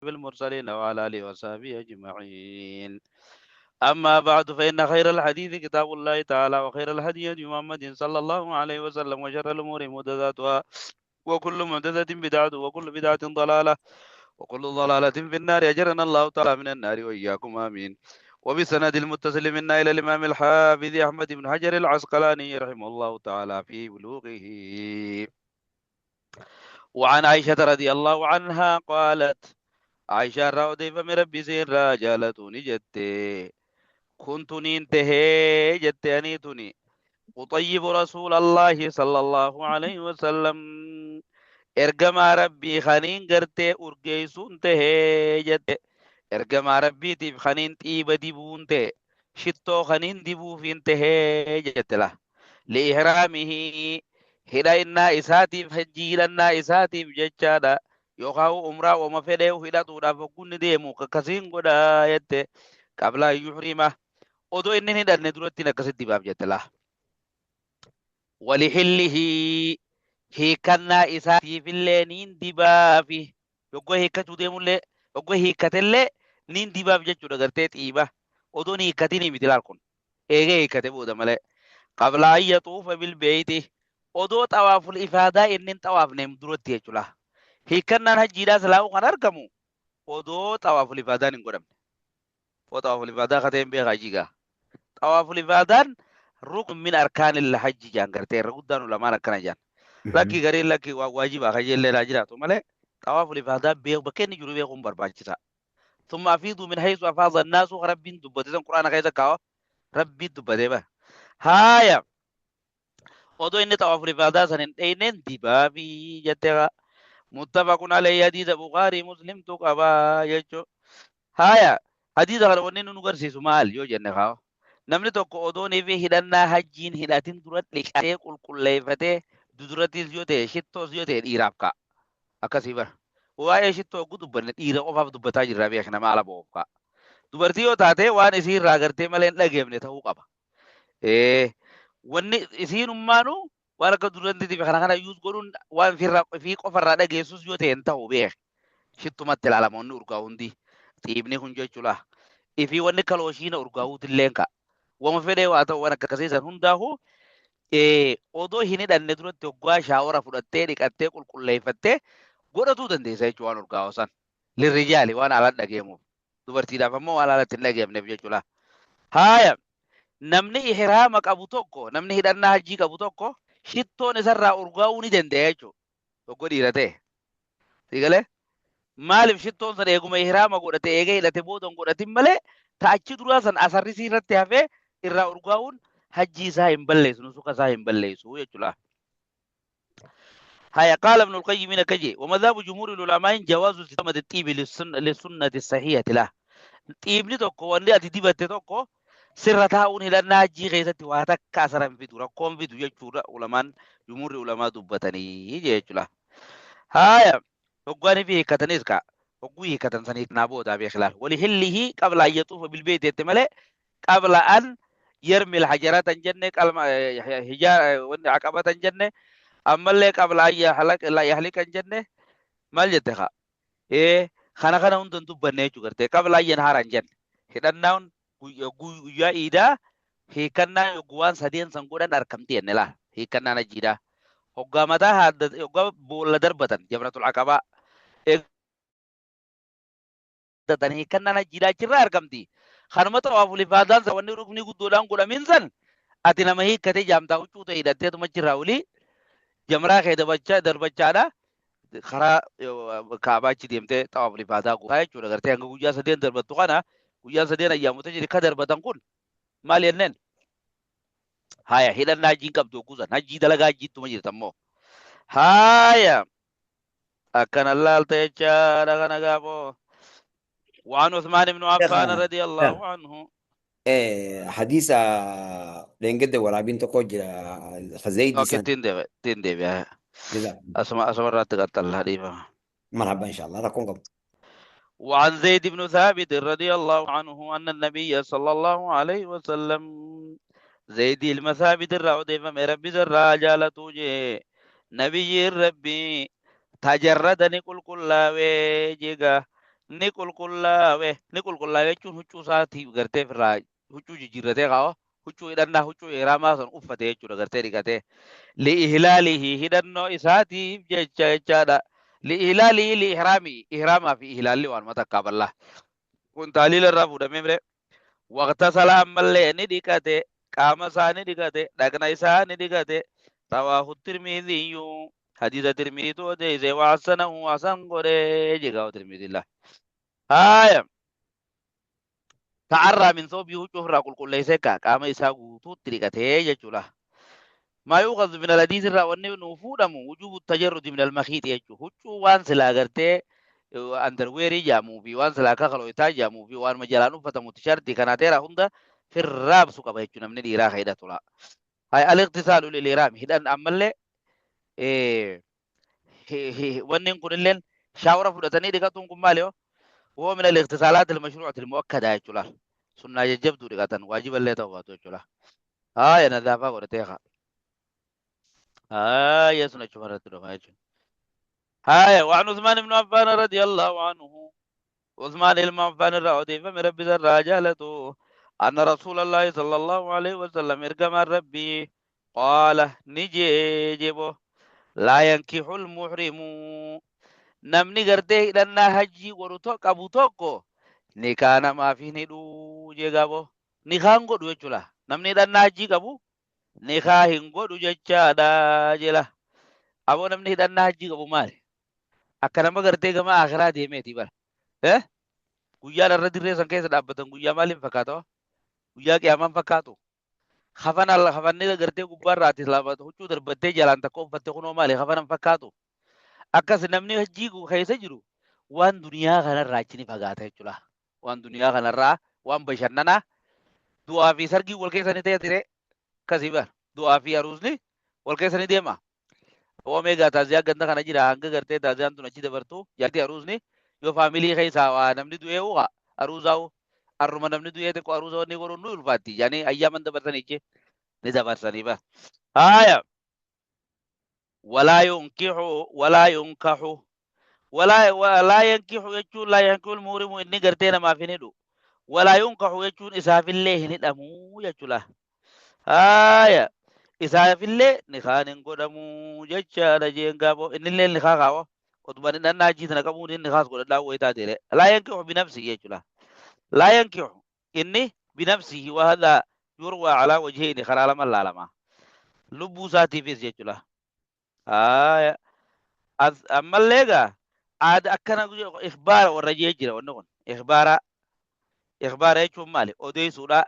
المرسلين وعلى آله وصحبه أجمعين. أما بعد، فإن خير الحديث كتاب الله تعالى، وخير الهدي هدي محمد صلى الله عليه وسلم، وشر الأمور محدثاتها، وكل محدثة بدعة، وكل بدعة ضلالة، وكل ضلالة في النار، أجرنا الله تعالى من النار وإياكم، آمين. وبسند المتصل منا إلى الإمام الحافظ أحمد بن حجر العسقلاني رحمه الله تعالى في بلوغه. وعن عائشة رضي الله عنها قالت، عائشة رضي فمن ربي سير رجالتني جتي كنت ننتهي جتي أنيتني أطيب رسول الله صلى الله عليه وسلم، ergamaa rabbii kaniin gartee urgeessuun tahee jette, ergamaa rabbiitiif kaniin xiiba dibuun ta'e, shittoo kaniin dibuufiin tahee jette. La liihraamihi, hidhannaa isaatiif, hajjiidhannaa isaatiif jechaadha, yookaan umraa wama fedhee hidhatuudhaaf hoggunni deemu akkasiin godhaa jette. Qabla an yuhrima, odoo inni hin hidhanne duratti akkasitti dibaaf jette. La walihillihi, hiikkannaa isaatiifillee niin dibaafi, yogguu hiikkachuu deemullee, yogguu hiikkatellee niin dibaaf jechuudha. Gartee xiiba odoo hin hiikkatinii miti laal, kun eegee hiikkate booda malee. Qabla an yaxuufa bilbeeyti, odoo xawaaful ifaadaa inni hin xawaafneen duratti jechuudha. Hiikkannaan hajjiidhaa silaa'uu kan argamu odoo xawaaful ifaadaan hin godhamne. Oo xawaaful ifaadaa katee hin beekaa jigaa. Xawaaful ifaadaan rukn min arkaanil hajji jaan, gartee irra guddaan ulamaan akkana jaan. Lakki gariin lakki waan waajibaa kajeellee laa jiraatu malee, xawaaful ifaadaa beeku, bakka inni jiru beekuun barbaachisa. Thumma afiiduu min haysu afaada annaasu, rabbiin dubbate san quraana keessa kaawa, rabbiin dubbatee bara. Haaya, odoo inni xawaaful ifaadaa san hin dheeyneen dibaafi jettee. Muttafaqun alayhi, hadiisa Bukaarii Muslimtu qabaa jechuu. Haaya, hadiisa kana wanni nu garsiisu maal yoo jenne, kaawa namni tokko odoonii fi hidhannaa hajjiin hidhatin dura dhiqatee qulqulleeffatee, dudurattis yoo ta'e, shittoos yoo ta'e, dhiiraaf ka'a. Akkasii bara. Waa'ee shittoo hogguu dubbanne dhiira qofaaf dubbataa jirra, beek, nama ala bo'oof ka'a. Dubartii yoo taate waan isii irraa gartee malee hin dhageefne ta'uu qaba. Wanni isiinummaanu waan akka durantiitii fi kana kana yuus godhuun waan ofirraa ofii qofarraa dhageessus yoo ta'e hin ta'u, beek. Shittumatti ilaalama wanni urgaa'u hundi. Xiibni kun jechuudha. Ifii wanni kalooshiina urgaa'uutillee ka'a. Wama fedhee waa ta'u, waan akkasii san hundaahu odoo hin hidhanne duratti hoggaa shower fudhattee dhiqattee qulqulleeffattee godhatuu dandeessa jechuudha waan urgaa'u san. Lirrijaali waan alatti dhageemuuf. Dubartiidhaaf ammoo waan alatti hin dhageemneef jechuudha. Haaya, namni ihraama qabu tokko, namni hidhannaa hajjii qabu tokko shittoon isarraa urgaa'uu ni danda'a jechuudha. Tokko dhiira ta'e. Siigalee? Maaliif? Shittoon san eeguma ihraama godhate, eegee hidhate booda hin godhatin malee, ta'achi duraa san asarrisii irratti hafee irraa urgaa'uun hajjii isaa hin balleessu, nusuka isaa hin balleessu jechuudha. هيا، قال ابن القيم كجي: ومذهب جمهور العلماء جواز استعمال الطيب للسنة الصحيحة له. Xiibni tokko, wanni ati dibatte tokko sirra taa'uun hidhannaa hajjii keessatti waa takka asara hin fidu, rakkoon fidu jechuudha ulamaan, jumhurri ulamaa dubbatanii jechuudha. Haaya, hoggaanii fi hiikkatanis ka hogguu hiikkatan sanii naa boodaa beekilaal walihillihi qabla an yaxuufa bilbeeti jette malee, qabla an yarmil hajarata hin jenne, qalma hijaara wanni aqabata hin jenne, ammallee qabla an yahlika hin jenne. Maal jette kaa? Ee, kana kana hunda hin dubbanne jechuu. Gartee qabla an yanhara hin jenne. Hidhannaan guyyaa iidaa, hiikkannaan yogguu waan sadeen san godhan arkamti jenne laal. Hiikkannaan hajjiidhaa hoggaa mataa haadda, hoggaa boolla darbatan, jamratul aqabaa eeggatan, hiikkannaan hajjiidhaa achirraa argamti. Kanuma xawaaful ifaadaan san, wanni ruknii guddoodhaan godhamin san, ati nama hiikkatee jaamtaa, huccuu ta'e hidhatteetuma achirraa olii jamraa kee darbachaa darbachaadha karaa kaabaa achi deemtee xawaaful ifaadaa gootaa jechuudha. Gartee hanga guyyaa sadeen darbattu kana, guyyaan sadeen ayyaamota jiri ka darbatan kun maal jenneen? Haya, hidhannaa hajjiin qabdu hogguu san hajjii dalagaa hajjiittuma jirta immoo. Haya, akkana laalta jechaadha kana gaafoo. وعن عثمان بن عفان رضي الله عنه. Hadiisa dheengadda waraabiin tokko jira Zaydi okay san. Tiin deebi'a. Jazaak. Asuma irratti qaxxalla, dhiifama. Marhaba, inshallah, rakkoon qabu. وعن زيد بن ثابت رضي الله عنه أن النبي صلى الله عليه وسلم، زيد ilma ثابت irraa odeeffame, rabbi irraa jaalatu jee, nabiyyiin rabbii تجرد ni qulqullaawee jega. Ni qulqullaawe. Ni qulqullaawe jechuun huccuu isaatiif gartee ofirraa huccuu jijjiirratee kaa'o huccuu hidhannaa huccuu ihraamaa san uffate jechuudha gartee dhiqatee. Li'ihlaalihi hidhannoo isaatiif jecha jechaadha. Li'ihlaalihi li'ihraamii ihraamaa fi ihlaalli waanuma takkaa bal'aa. Kun taaliila irraa fuudhamee mire. Waqtasala ammallee ni dhiqate qaama isaa ni dhiqate dhaqna isaa ni dhiqate. Rawaahu Tirmidhiyyu hadiisa Tirmidhiitu odeeyse wa hassanahu hasan godhe jegaa Tirmidhillah. Haaya. Ta'arraa min thawbii huccuu ofirraa qulqulleessee kaa qaama isaa guutuutti dhiqatee jechuudha. Maa yuuqazu min al-hadiis irraa wanni nuu fuudhamu wujuubu tajarrudi min al-makhiixi jechuudha. Huccuu waan silaa gartee andarweerii jedhamuu fi waan silaa akka kalooyitaa jedhamuu fi waanuma jalaan uffatamu tishartii kanaateera hunda firraabsu qaba jechuudha namni dhiiraa ka hidhatu laa. Hay al-iqtisaalu lil-ihraam hidhan ammallee wanni kunilleen shaawara fudhatanii dhiqatuun kun maali yoo? وهو من الاغتسالات المشروعة المؤكدة jechuudha. Sunnaa jajjabduu dhiqatan waajiballee ta'uu baatu jechuudha. Haaya nadaafaa godhatee haa. Haaya sun achuma irratti dhufa jechuudha. Haaya وعن عثمان بن عفان رضي الله عنه عثمان ilma Affaan irraa odeeffame rabbi irraa jaalatu أن رسول الله صلى الله عليه وسلم ergamaan rabbii قال ni jeejebo لا ينكح المحرم namni gartee hidhannaa hajjii godhu qabu tokko nikaa namaaf hin hidhuu jeegabo nikaan godhu jechuudha. Namni hidhannaa hajjii qabu nikaa hin godhu jechaadha jela. Aboo namni hidhannaa hajjii qabu maali? Akka nama gartee gama akhiraa deemeeti bara. Eh? Guyyaan irra dirree san keessa dhaabbatan guyyaa maaliin fakkaata? Guyyaa qiyaamaan fakkaatu. Kafana kafanni gartee gubbaarraati huccuu darbattee jalaan takka uffatte kunoo maali? Kafanan fakkaatu. Akkas namni hajjii keessa jiru waan duniyaa kanarraa achi ni fagaata jechuudha. Waan duniyaa kanarraa waan bashannanaa du'aa fi sargii wal keessa ni ta'e ture akkasii bara. Du'aa fi aruusni wal keessa ni deema. Oomee egaa taaziyaa ganda kana jira hanga gartee taaziyaan tun achi dabartu jaartii aruusni yoo faamilii keessaa waa namni du'ee u'a aruusaa'u arruma namni du'ee xiqqoo aruusa wanni godhuun nu ulfaatti yaani ayyaaman dabarsanii ni dabarsanii bara. Haaya. Walaa yunkihu walaa yunkahu walaa walaa yankihu jechuun laa yankihu muhrimu inni gartee namaaf hin hidhu. Walaa yunkahu jechuun isaafillee hin hidhamu jechuudha. Haaya. Isaafillee nikaan hin godhamu jechaadha jeen gaaboo innillee nikaa kaawwa. Otuma hidhannaa hajjii sana qabuun inni nikaas godhadhaa wayii taateere. Laa yankihu binafsihi jechuudha. Laa yankihu inni binafsihi wahadha yurwaa alaa wajhayni karaa lama laalama. Lubbuu isaatiifis jechuudha. Haaya. Ammallee egaa aada akkana ikhbaara warra jee jira wanni kun. Ikhbaara ikhbaara jechuun maali? Odeessuudha.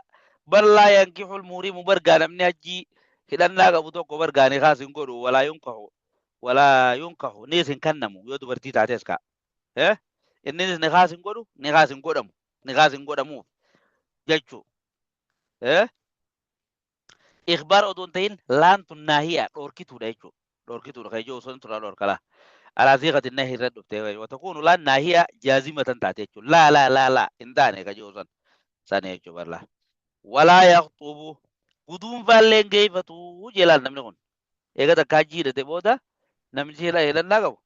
Bal laa yankihu al-muhrimu bargaa namni hajjii hidhannaa qabu tokko bargaa nikaas hin godhu walaa yunkahu walaa yunkahu niis hin kennamu yoo dubartii taates ka'a. Eh? Innis nikaas hin godhu nikaas hin godhamu nikaas hin godhamuuf jechuu. Eh? Ikhbaara odoo hin ta'in laan tun naahiya dhorkituudha jechuudha. Dhorkituudha kan ijoo osoo hin turaa dhorkala. Alaa siiqati nahi irra dhuftee watakuunu laan naahiya jaazimatan taate jechuudha. Laa laa laa laa hin taane kan ijoo san sana jechuudha bal'aa. Walaa yaqxubu guduunfaallee hin geeffatu jelaan namni kun. Eega takka hajjii hidhate booda namni hidhannaa qabu.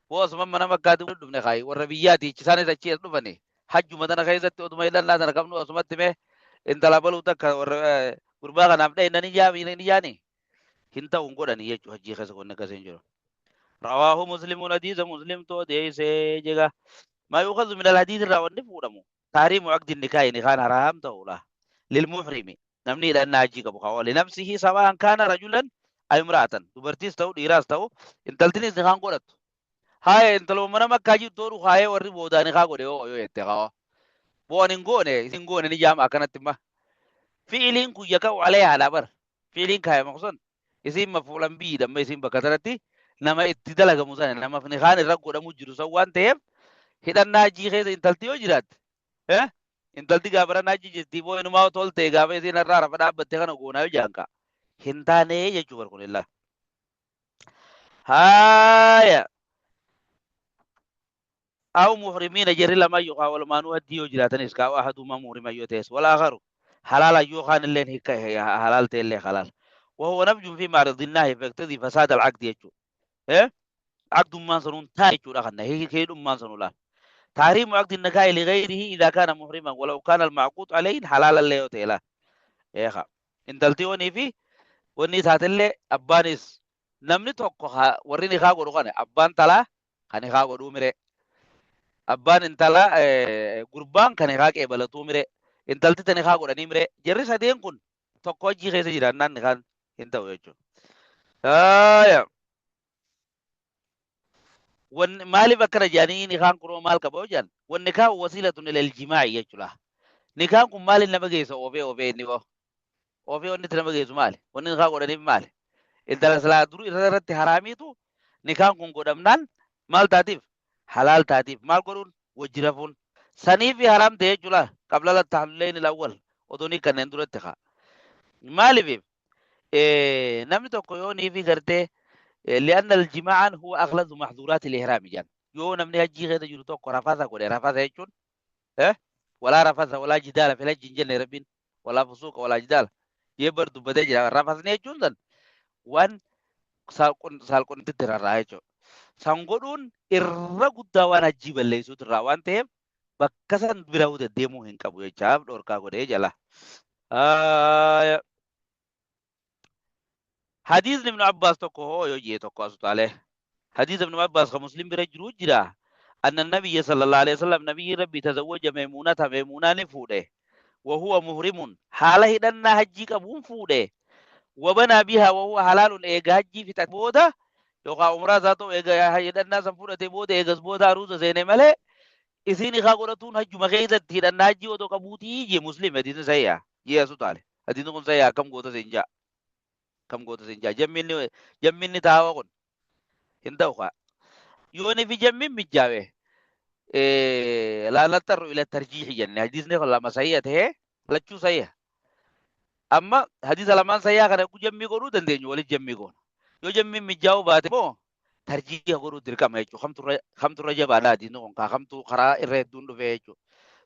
Boo asuma mana makkaatti dhufne kaayi warra biyyaati isaanis achi as dhufani. Hajjuma tana keessatti oduma hidhannaa tana qabnu asumatti mee intala baluu takka warra gurbaa kanaaf dha'e ni jaani hin ta'u hin godhani jechuudha hajjii keessa qonni akkasii hin jiru. رواه مسلم حديث مسلم تو ديسه جگا ما يؤخذ من الحديث irraa wanni fuudhamu تحريم عقد النكاح نكاح حرام ta'uudha للمحرم namni hidhannaa hajjii qabu kaawwa لنفسه سواء كان رجلا أو امرأة dubartiis ta'u dhiiraas ta'u intaltinis nikaan godhattu haya intaluma mana makkaa jirtu oolu haaya warri boodaa nikaa godhe yoo yoo jette kaawwa bo'an hin goone isin goone ni jaama akkanatti imma fi'iliin kun yaka'u alayhaa bar fi'iliin kaayama kusan isin mafuulan biyyi damma isin bakka sanatti nama itti dalagamu sana nama nikaan irra godhamu jiru san waan ta'eef hidhannaa hajjii keessa intalti yoo jiraatte intalti gaafa hajjii jirti boo inumaa tolte gaafa isin irraa rafa dhaabbatte kana goonaa yoo jaanka hin taane jechuu bar kunillaa. Haaya. أو محرمين جري لما يقع والمانو هدي يجراتنس كاو أحدهما محرما يوتيس والآخر حلال يوخان اللين هيك حلال تيلي حلال وهو نبج في معرض الله فيقتضي فساد العقد يجو إيه عقد ما سنون تايجو لخنا هي كيد ما سنون لا Tahriimu aqdi nikaahi ligayrihi idaa kaana muhriman walaw kaana almacquud alayhi halaalallee yoo ta'e laa. Eekaa. Intalti yoonii fi wanni taatellee abbaanis namni tokko warri nikaa godhu kana abbaan talaa kan nikaa godhuu mire. Abbaan intala gurbaan kan nikaa qeebalatuu mire. Intalti ta nikaa godhanii mire. Jarri sadeen kun tokko hojii keessa jiraannaan nikaan hin ta'u jechuudha. Haaya. Wanni maaliif akkana jedhanii nikaan kunoo maal qaba yoo jedhan wanni kaan wasiilatun ilal jimaa'i jechuudha. Nikaan kun maaliif nama geessa oofee oofee inni hoo? Oofee wanni itti nama geessu maali? Wanni nikaa godhaniif maali? Intala silaa dur irra irratti haraamiitu nikaan kun godhamnaan maal taatiif? Halaal taatiif. Maal godhuun? Wajji rafuun. Saniifi haraam ta'e jechuudha. Qabla tahalluleen awwal odoo ni kanneen duratti kaa. Maaliif? Namni tokko yoo niifi gartee li'anna aljimaa'an huwa aghlazu mahzuuraati al-ihraami jedhan. Yoo namni hajjii keessa jiru tokko rafasa godhe rafasa jechuun walaa rafasa walaa jidaala fil hajji hin jenne rabbiin walaa fusuuqa walaa jidaala jee bar dubbatee jira. Rafasni jechuun san waan saalqunnamtitti rarra'a jechuudha. San godhuun irra guddaa waan hajjii balleessuutu irraa waan ta'eef bakka san bira deddeemuu hin qabu jechaaf dhorkaa godhee jala. Hadiisni Ibnu Abbaas tokko hoo yoo jee tokko as utaalee. Hadiisa Ibnu Abbaas ka Muslim bira jiru jira. Anna nabiyya sallallahu alaihi wasallam nabiyyi rabbi tazawwaja Maymuunata Maymuunaa ni fuudhe. Wahuwa muhrimun haala hidhannaa hajjii qabuun fuudhe. Wabanaa bihaa wahuwa halaalun eega hajjii fixate booda yookaan umraa isaa ta'u eega hidhannaa san fudhate booda eegas booda aruuza seene malee isiin ikaa godhatuun hajjuma keessatti hidhannaa hajjii odoo qabuutii jee Muslim hadiisni sahiha jee as utaale. Hadiisni kun sahiha akkam goota siin jaa. Akkam goota siin jaa. Jammiinni jammiinni taawa kun hin ta'u kaa. Yooni fi jammiin mijjaawe laa naxxarru ila tarjiihi jenne hadiisni kun lama sahiha ta'ee lachuu sahiha. Amma hadiisa lamaan sahiha kana jammii godhuu dandeenyu walitti jammii goona. Yoo jammiin mijjaa'uu baate immoo tarjiiha godhuu dirqama jechuudha. Kamtu irra jabaadha hadiisni kun kaa kamtu karaa irra hedduun dhufee jechuudha.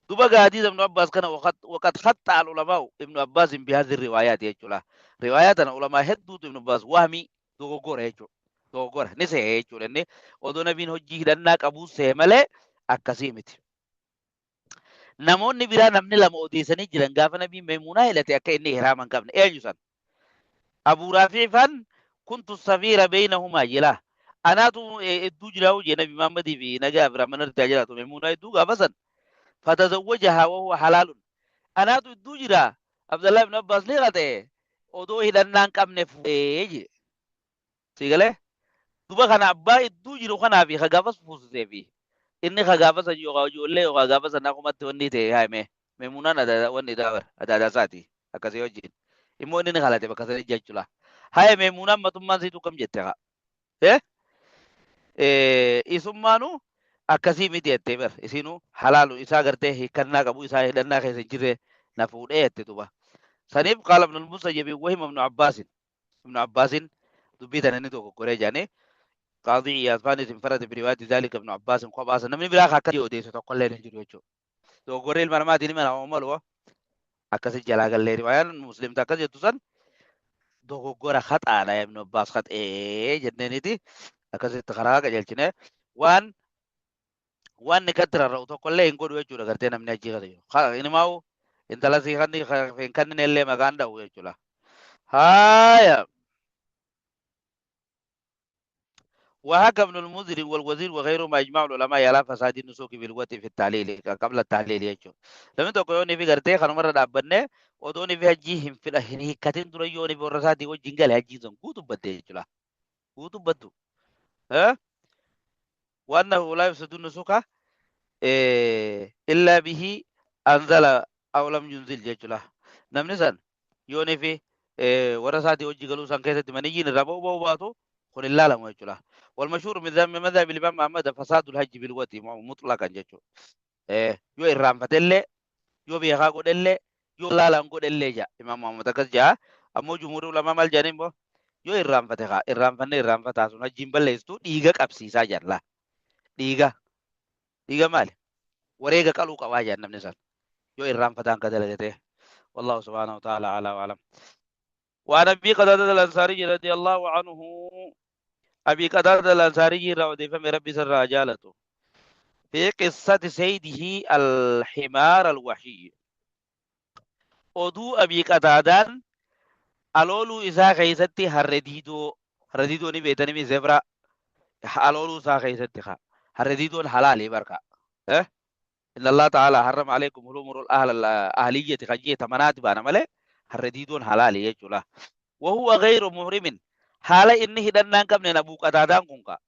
Duba gaa hadiisa Ibnu Abbaas kana waqad khaxxa al ulamaa'u Ibnu Abbaas bihaadhi riwaayaati jechuudha. Riwaayaa tana ulamaa hedduutu Ibnu Abbaas wahmii dogoggora jechuudha. Dogoggora ni se'e jechuudha inni odoo nabiin hojii hidhannaa qabuu se'e malee akkasii miti. Namoonni biraa namni lama odeessanii jiran gaafa nabiin Maymuunaa hidhate akka inni ihraama hin qabne eenyu san? Abuu Raafi'i faan kuntu safiira beeynahumaa jira. Anaatu hedduu jiraa'u jee Nabi Muhammadii fi nagaa fi rahman irratti haa jiraatu Maymuunaa hedduu gaafa san fatazawwajahaa wa huwa halaalun. Anaatu hedduu jira Abdallah ibn Abbaas ni qate odoo hidhannaa hin qabne fuudhee jee. Sii galee? Duba kana abbaa idduu jiru kanaa fi ka gaafas fuusisee fi inni ka gaafa san yookaan ijoollee yookaan gaafa san akkumatti wanni ta'e haime Meemunaan wanni isaa bara adaadaa isaati akkasii wajjin immoo inni ni kalate bakka sana jechuudha. Haye Meemunaan matummaan siitu kam jette kaa? Isummaanu akkasii miti jettee bar isiinuu halaalu isaa gartee hiikkannaa qabu isaa hidhannaa keessa hin jirre na fuudhee jette duba. Saniif qaala ibnul Musayyibi wahima ibnu Abbaasin Ibn Abbaasin dubbii tana inni dogoggoree jedhanii Qaadii Iyaaz faanis infarada biriwaayati zaalika Ibn Abbaasin kophaasa namni biraa akka odeesse tokkollee hin jiru jechuudha. Dogoggorri ilma namaatiin hima nama malu akkasi jalaa gallee riwaayaan muslimta akkas jettu san dogoggora haxaadha Ibn Abbaas haxee jenneeniiti akkasitti karaa qajeelchine waan waan nikatti rarra'u tokkollee hin godhu jechuudha gartee namni achii keessa jiru. Inumaa'u intala sii kanni hin kannine illee maqaan dha'u jechuudha. Haaya. وحكى ابن المنذر والوزير وغيرهما اجماع العلماء على فساد النسوك بالوطء في التعليل قبل التعليل jechuudha. Namni tokko yoo ni fi gartee kanuma dhaabbanne odoo ni fi hajjii hin fila hin hiikkatin dura yoo ni fi warra isaatii wajjin gale hajjii sun guutuu badde jechuudha. Guutuu baddu. وأنه لا يفسد النسك إلا به أنزل أو لم ينزل jechuudha. Namni san yoo ni fi warra isaatii wajji galuu san keessatti maniyyiin irraa ba'uu ba'uu baatu kun hin laalamu jechuudha. والمشهور من مذهب الإمام أحمد فساد الحج بالوطء مطلقا jechuudha. Yoo irraanfatellee yoo beekaa godhellee yoo laalaan godhellee jaa Imaam Muhammad akkas jaa ammoo jumhuurri ulamaa maal jedhanii immoo yoo irraanfate kaa irraanfanne irraanfataa sun hajjiin balleessitu dhiiga qabsiisaa jalla dhiiga dhiiga maali wareega qaluu qabaa jaan namni san yoo irraanfataan ka dalagate والله سبحانه وتعالى على وعلم. وعن ابي قتادة الانصاري رضي الله عنه ابي قتادة الانصاري رضي فم ربي سر رجالته في قصة سيده الحمار الوحشي. Oduu Abii Qataadaan alooluu isaa keessatti harre diidoo, harre diidoo ni beektanii mi zebra, alooluu isaa keessatti haa harre diidoon halaalii barka. Eh? إن الله تعالى حرم عليكم الأمور الأهل الأهلية خجية تمنات بانا ملي harre diidoon halaalii jechuudha. وهو غير محرم haala inni hidhannaan qabneen Abuu Qataadaan kun ka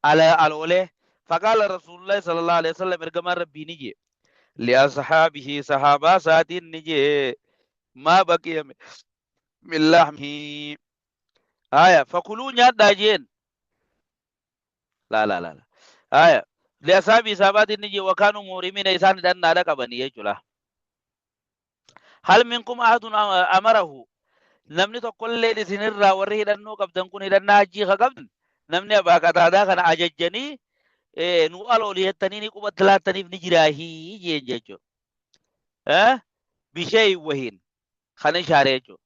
ala aloolee. فقال رسول الله صلى الله عليه وسلم ergamaan rabbii ni jee لأصحابه sahaabaa isaatiin ni jee ما بقي من لحمه آية فكلوا nyaadhaa jeen. لا لا لا لا آية لأصحابه sahaabaatiin ni jee وكانوا محرمين isaan hidhannaadha qabanii jechuudha. هل منكم أحد أمره namni tokkollee isinirraa warri hidhannoo qabdan kun hidhannaa hajjii ka qabdan namni Abaa Qataadaa kana ajajjanii nu aloolii jettanii ni qubatti laattaniif ni jiraahii jeen jechuudha. بشيء wahiin kan ishaare jechuudha.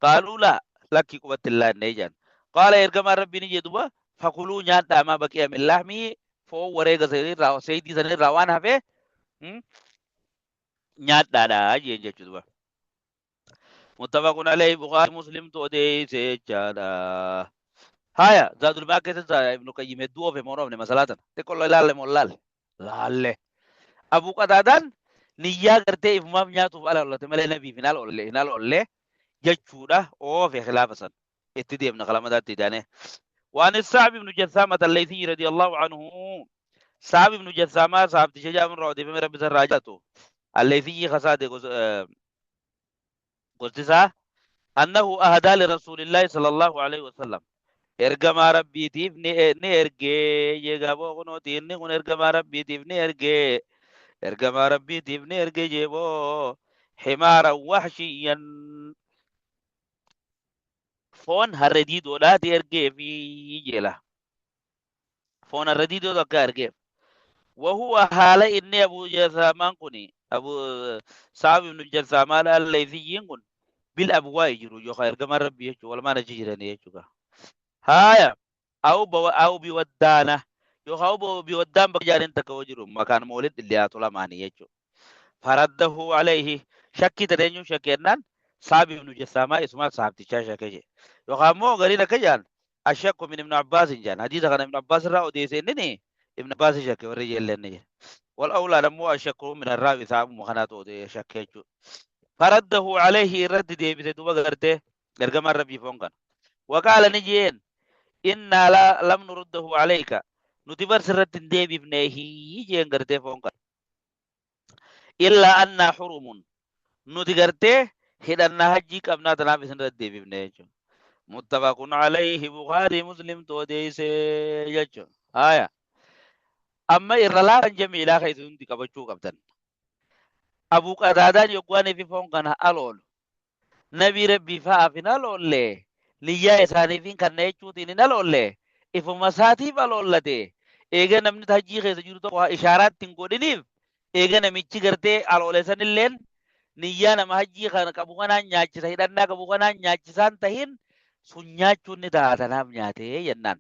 قالوا لا lakkii qubatti hin laanne jedhan. قال ergamaan rabbii ni jedhuba فكلوا nyaadhaa ما بقي من لحمه foon wareega sanirraa seydii sanirraa waan hafe nyaadhaadha jeen jechuudha. متفق عليه Bukhaari Muslimtu odeesse jechaadha. Haya Zaadul Ma'aad keessatti Ibnu Qayyim hedduu oofe moo oofne masalaa tana. Xiqqoo ilaalle moo laalle? Laalle. Abuu Qataadaan niyyaa gartee ifumaaf nyaatuuf ala ollate malee nabiif hin ala hin ala olle jechuudha oofe khilaafa san. Itti deemna kalamadaatti idaane. وعن الصعب بن جثامة الليثي رضي الله عنه صعب بن جثامة صعب تشجع من رعد في رب سراجته الليثي خساد قلت أنه أهدى لرسول الله صلى الله عليه وسلم ergamaa rabbiitiif ni ergee jeegaboo kunooti inni kun ergamaa rabbiitiif ni ergee ergamaa rabbiitiif ni ergee jeeboo حمارا وحشيا foon harre diidoodhaati ergee fi jeela foon harre diidoo takka ergeef. وهو haala inni Abu Jasaamaan kun Abu Sa'ab ibn Jasaamaan al-Laythiyyiin kun بالأبواء jiru yookaan ergamaan rabbii jechuudha walumaan achi jiranii jechuudha. Haya أو بودانة yookaan biwaddaan bakka jaaniin takka hoo jiru makaan moolitti dhiyaatu lamaanii jechuudha. فرده عليه shakkii tana eenyuun shakkennaan Sa'ab ibn Jasaamaa isumaa sahabtichaa shakke jedhe. Yookaan immoo gariin akka jedhan الشك من ابن عباس jedhan hadiisa kana Ibn Abbaas irraa odeesse inni Ibn Abbaas shakke warri jeelleen ni jedhe. والأولى ammoo الشك من الراوي sahabuma kanaatu odee shakke jechuudha. فرده عليه irratti deebise duba gartee ergamaan rabbii foon kana. وقال ni jeen إنا لا لم نرده عليك nuti bar sirratti hin deebifneehi jeen gartee foon kana. إلا أنا حرم nuti gartee hidhannaa hajjii qabnaa tanaaf isin irratti deebifne jechuudha. متفق عليه Bukaarii Muslimtu odeesse jechuudha. Haya. Amma irra laafan jamiilaa kan isin hundi qabachuu qabdan. Abuu Qataadaan yoggaanii fi foon kana aloolu. Nabii rabbii fa'aaf hin aloolle. Niyyaa isaaniif kan jechuutiin hin aloolle. Ifuma isaatiif aloollate. Eega namni hajjii keessa jiru tokko ishaaraatti hin godhiniif eega namichi gartee aloole sanilleen niyyaa nama hajjii kana qabu kanaan nyaachisa hidhannaa qabu kanaan nyaachisaan tahin sun nyaachuun ni ta'a tanaaf nyaatee jennaan.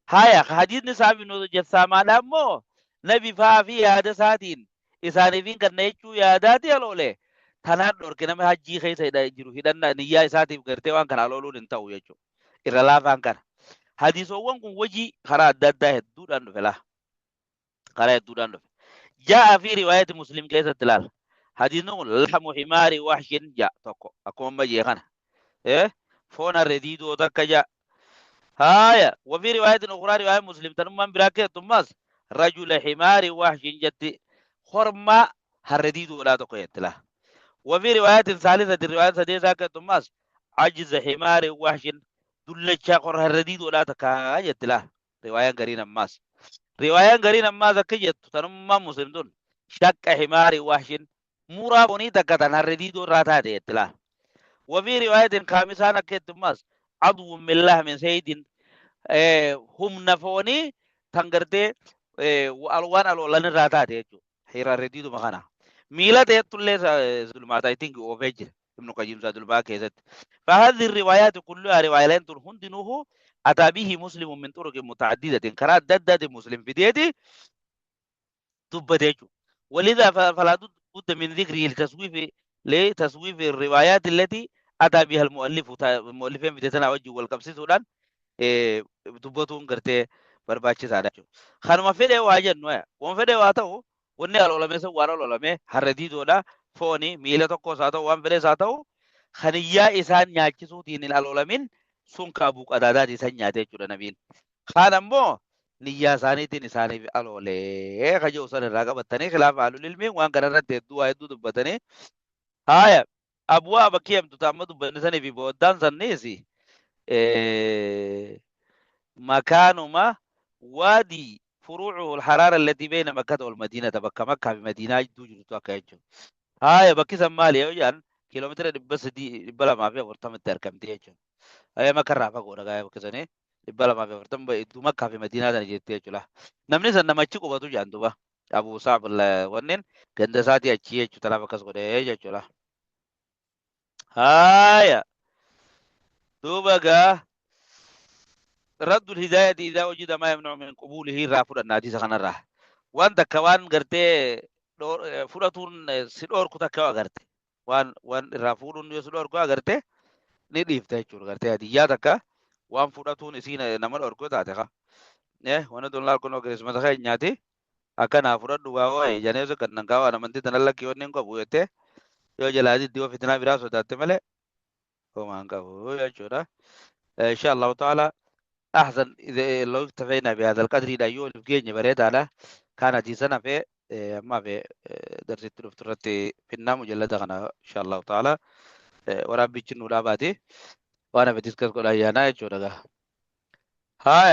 Haya hadiisni saabi nu jassaamaadha immoo nabi fa'aa fi yaada isaatiin isaaniif kan jechuu yaadaati aloole tanaan dhorke nama hajjii keessa jiru hidhannaa niyyaa isaatiif gartee waan kana alooluun hin ta'u jechuudha. Irra laafaan kana. Hadiisowwan kun wajii karaa adda addaa hedduudhaan dhufe laa. Karaa hedduudhaan dhufe. جاء في رواية مسلم keessatti laal. Hadiisni kun لحم حمار وحش ja tokko akkuma amma jee kana. Foon harree diidoo takka ja. Haya وفي رواية أخرى رواية مسلم تنمان براكة تماس رجل حمار وحش جت خرما harree diidoodhaa tokko jetti laa. وفي رواية ثالثة رواية سديسة تماس عجز حمار وحش dullacha kor harree diidoodhaa takka jetti laa. Riwaayaan gariin ammaas. Riwaayaan gariin ammaas akka jettu tanummaa Muslim tun شق حمار وحش muraa foonii takka tan harree diidoo irraa taate jetti laa. وفي رواية خامسة akka jettu عضو من لحم صيد humna foonii tan gartee alwaan aloolan irraa taate jechuudha. Harree diiduma kana. Miila ta'ettullee zulmaata I think oofee jira. Ibnu Qayyim Zaadul Ma'aad keessatti. فهذه الروايات كلها روايات هندنه أتى به مسلم من طرق متعددة كرا ددد مسلم في ديدي. Dubbate jechuudha. Walidhaa falaa budda min dhikrii litaswiifi litaswiifi riwaayaati allati ataa biha almu'allifu mu'allifeen fide tanaa wajjin wal qabsiisuudhaan dubbatuun gartee barbaachisaadha jechuudha. Kanuma fedhee waa jennu waan fedhee waa ta'u wanni aloolame sun waan aloolame harre diidoodha fooni miila tokkos haa ta'u waan fedhees haa ta'u kaniyyaa isaan nyaachisuutiin hin aloolamin sun ka Abuu Qataadaati isan nyaate jechuudha nabiin. Kaan ammoo niyyaa isaaniitiin isaaniif aloolee ka jedhu san irraa qabatanii khilaafa ahlul ilmiin waan kana irratti hedduu waa hedduu dubbatanii. Haaya abwaa bakkii hamtu amma dubbanne sanii fi booddaan sanniis makaanuma waadii furuucuhu alharaara allatii bayna makkata wal madiinata bakka makkaa fi madiinaa jidduu jirtu akka jechuudha. Haaya bakki san maali yoo jedhan kiiloomeetira 300 240tti argamti jechuudha. Haaya makka irraa fagoodha gaaya bakki sanii 240 iddoo makkaa fi madiinaa tana jettee jechuudha. Namni san namachi qubatu jedhan duuba. Abuu Saab wanneen ganda isaatii achii jechuudha tanaaf akkas godhee jechuudha. Haaya duuba gaa raddul hidaayati idaa wajida maa yamna'u min qubuulihi irraa fudhanna hadiisa kanarraa. Waan takka waan gartee fudhatuun si dhoorku takka yoo agarte waan irraa fuudhuun yoo si dhoorku agarte ni dhiifta jechuudha gartee hadiyyaa takka waan fudhatuun isiin nama dhoorku yoo taate ka. Wanni tun laal kunoo kirismasa keenyaati akka naa fudhadhu gaa waa'ee janee osoo kan gaa waan amantii tana lakkii wanni hin qabu jettee yoo jalaa diddi yoo fitinaa biraa sodaatte malee homaa hin qabu jechuudha. Insha Allahu ta'ala أحسن إذا لو اكتفينا بهذا القدر لا يولف جيني بريد على كان دي سنة في ما في درس التلفترتي في النام مجلدة غنا إن شاء الله تعالى وربي جنو لاباتي وأنا بديسكس كل أيانا يجورا هاي.